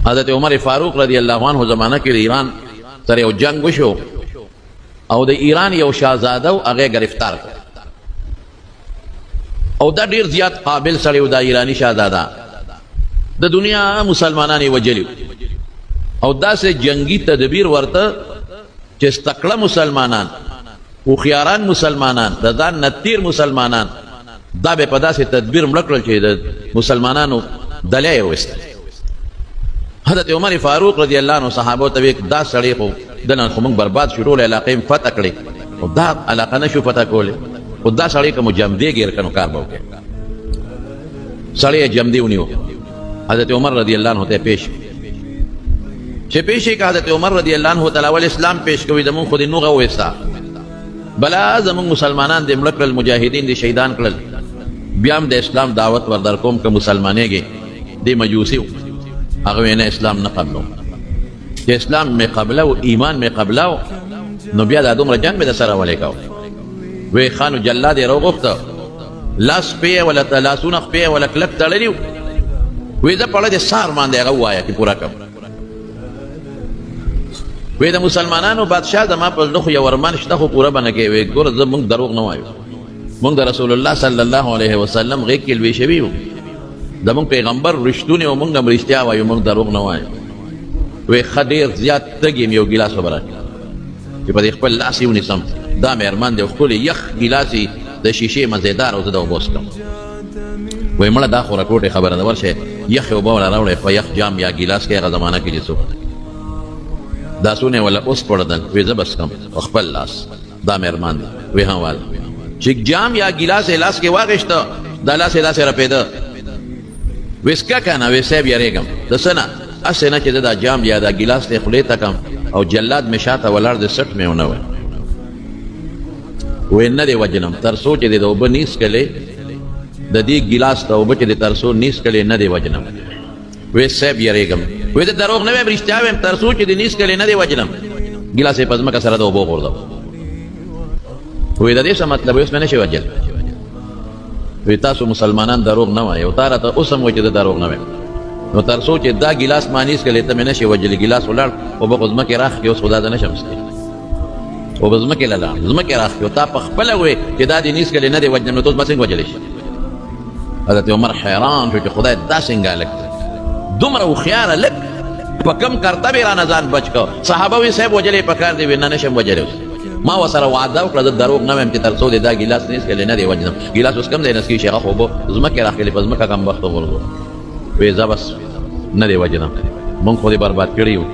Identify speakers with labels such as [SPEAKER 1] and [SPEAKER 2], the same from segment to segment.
[SPEAKER 1] حضرت عمر فاروق رضی الله عنه زمانه کې د ایران سره یو جنگ وشو او د ایران یو شاهزاده او هغه گرفتار کړ او دا ډیر زیات قابل سړی و، دا ایرانی شاهزاده د دنیا مسلمانان یې وژلي او داسې جنگي تدبیر ورته چې تکړه مسلمانان، هوښیاران مسلمانان، د ځان نه تیر مسلمانان، دا به په داسې تدبیر مړه کړل چې د مسلمانانو دلی یې وویسته. حضرت عمر فاروق رضی الله عنه صحابو ته ویل، دا سړی خو دنه خو موږ برباد شو، ټوله علاقه یې فتح کړې او دا علاقه نه شو فتح کولی، خو دا سړی که مو جمدې ګیر کړ نو کار به وکړي. سړی یې جمدې ونیو، حضرت عمر رضی الله عنه ته پیش چې پیش یې که حضرت عمر رضی الله عنه ته اول اسلام پیش کوي، زمونږ خو دې نوغه وویسته، بلا زمونږ مسلمانان دې مړه کړل، مجاهدین دې شهیدان کړل، بیا هم د اسلام دعوت ور در کوم که مسلمانېږې. دې مجوسي و، هغه ویې نه اسلام نه قبلوم، چې اسلام مې قبلو، ایمان مې قبلو، نو بیا دا دومره جنګ مې د سره ولې کاوه؟ وی خانو جلاد یې راوغوښته، لاس پې ولا لاسونه خپې ولا کلک تړلي وو، وی زه پړه دې سار باندې هغه ووایه چې پوره کړم. وی د مسلمانانو بادشاه زما په زړه خو یو ارمان شته خو پوره به نه کوې. وی ګوره زه موږ دروغ نه وایو، موږ د رسول الله صلی الله علیه وسلم غېږ کې لوی شوي یو، زموږ پیغمبر رښتونی او موږ هم رښتیا وایو، موږ دروغ نه وایو. وی ښه ډېر زیات تږی یم، یو ګیلاس به راکړې چې په دې خپل لاس یې ونیسم، دا مې ارمان دی، ښکلی یخ ګیلاس یې د شیشې مزېدار او زه د اوبو څښم. وایي مړه دا خو رکوټې خبره ده، ورشه یخې اوبه وله راوړی په یخ جام یا ګیلاس کې، هغه زمانه کې چې څوک دا سونه وله اوس پړدل. وی زه به څښم په خپل لاس، دا مې ارمان دی. وی ها واله چې جام یا ګیلاس یې لاس کې واخیسته، دا لاس یې داسې رپېده. وی څکه که نه؟ وی صاحب یریږم د څه نه، هسې نه چې زه دا جام یا دا ګیلاس دی خولې ته کړم او جلاد مې شاته ولاړ دی سټ مې ونه وایي. وی نه دی وجنم تر څو چې د اوبه نیس کلې، د دې ګیلاس ته اوبه چې د تر څو نیس کلې نه دی وجنم. وی صاحب یریږم. وی زه دروغ نه وایم، رښتیا وایم، تر څو چې د نیس کلې نه دی وجنم. ګیلاس یې په ځمکه سره د اوبو غورځوه. وی د دې څه مطلب؟ اوس مې نه شي وژل. وی تاسو مسلمانان دروغ نه وایئ او تا راته اوس هم وایي چې زه دروغ نه وایم، نو تر څو چې دا ګیلاس ما نیس کړی ته مې نه شي وژلی. ګیلاس ولاړ، اوبه خو ځمکې راښکې، اوس خو دا زه نه شم څښلی، اوبه ځمکې له لاړ ځمکې راښکې او تا په خپله وې چې دا دې نیس کړی نه دی وژنم، نو ته اوس ما څنګه وژلی شي؟ حضرت عمر حیران شو چې خدای دا څنګه هلک دی، دومره هوښیار هلک، په کم کرتب یې رانه ځان بچ کړ. صحابه وی صاحب وژلی په کار دی. وی نه، نه شم وژلی، اوس ما ورسره وعده وکړه، زه دروغ نه وایم چې تر څو دې دا ګیلاس نه څښلی نه دی وژنم. ګیلاس اوس کوم ځای نه څښي چې هغه خو اوبه ځمکې راښکلې، په ځمکه کم وخت وغورځو. وی زه بس نه دی وژنم، مونږ خو دې برباد کړي یو،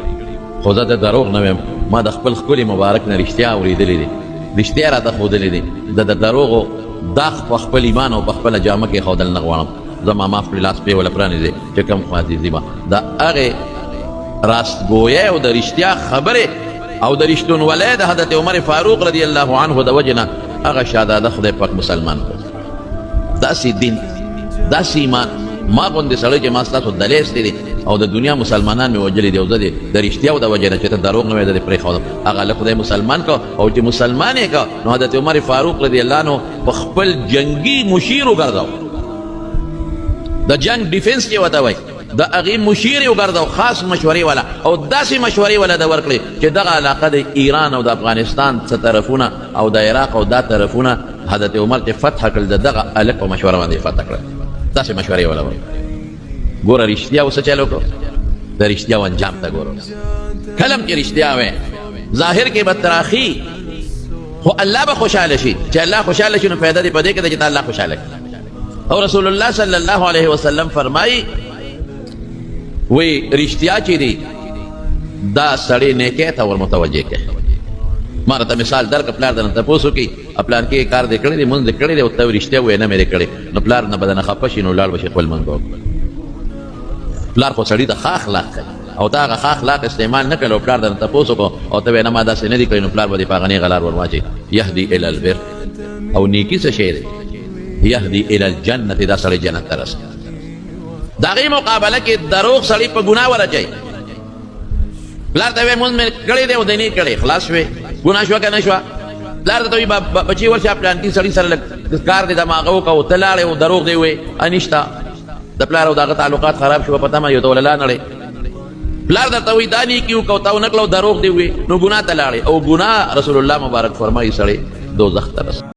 [SPEAKER 1] خو زه د دروغ نه وایم، ما د خپل ښکلي مبارک نه رښتیا اورېدلي دي، رښتیا راته ښودلي دي، زه د دروغو داغ په خپل ایمان او په خپله جامه کې ښودل نه غواړم، زما معاف کړي، لاس پې وله پرانیزې چې کوم خوا ځي ځي به. د هغې راستګویۍ او د رښتیا خبرې او د رښتونولۍ د حضرت عمر فاروق رضی الله عنه د وجې نه هغه شهزاده خدای پاک مسلمان کړ. داسې دین، داسې ایمان، ما غوندې سړی چې ما ستاسو دلې ایستې دي او د دنیا مسلمانان مې وژلي دي، او زه دې د رښتیاو د وجې نه چې ته دروغ نه وایې زه دې پرېښودم، هغه له خدای مسلمان کړ. او چې مسلمان یې کړ نو حضرت عمر فاروق رضی الله عنه په خپل جنګي مشیر وګرځاو، د جنگ ډیفنس چې ورته وایي، د هغې مشیر یې وګرځاو، خاص مشورې والا، او داسې مشورې والا د ورکړې چې دغه علاقه د ایران او د افغانستان څه طرفونه او د عراق او دا طرفونه حضرت عمر چې فتح کړل د دغه هلک په مشوره باندې فتح کړل، داسې مشورې والا ورکړې. ګوره رښتیا اوس چلو کو، د رښتیا انجام ته ګورو. کلم چې رښتیا وې ظاهر کې به تراخي، خو الله به خوشاله شي، چې الله خوشاله شي نو فایده دې په دې کې ده چې ته الله خوشاله کړي. او رسول الله صلی الله علیه وسلم فرمایي وی رښتیا چې دی دا سړی نیکه ته ور متوجه کړي. ما راته مثال درک، پلار درنه تپوس وکړي پلان کې کار دې کړی دی، مونځ دې کړی دی، او ته رښتیا وایې نه مې دې کړی، نو پلار نه به درنه خفه شي، نو لاړ به شي خپل مونځ به وکړي. پلار خو سړي ته ښه اخلاق ښیي او تا هغه ښه اخلاق استعمال نه کړل او پلار درنه تپوس وکړو او ته وایې نه ما داسې نه دي کړی، نو پلار به دې په هغه نېغه لار ور واچوي. یهدي الی البر، او نیکي څه شی دی؟ یهدي الی الجنة، دا سړی جنت ته رسوي. د هغې مقابله کې دروغ سړی په ګناه ورچوي. پلار ته وایې مونځ مې کړی دی او دی نه کړی، خلاص شوې، ګناه شوه که نه شوه؟ پلار ته وایي بچي ورشه پلانکي سړي سره لږ کار دی د ماغه وکړه، او ته لاړې او دروغ دی وایې نشته، د پلار او د هغه تعلقات خراب شو، په تمه یو ته وله نړۍ. پلار درته وایي دا نیکي وکړه او تا ونه کړه او دروغ دې وویل، نو ګناه ته لاړې، او ګناه رسول الله مبارک فرمایي سړی دوزخ ته رسوي.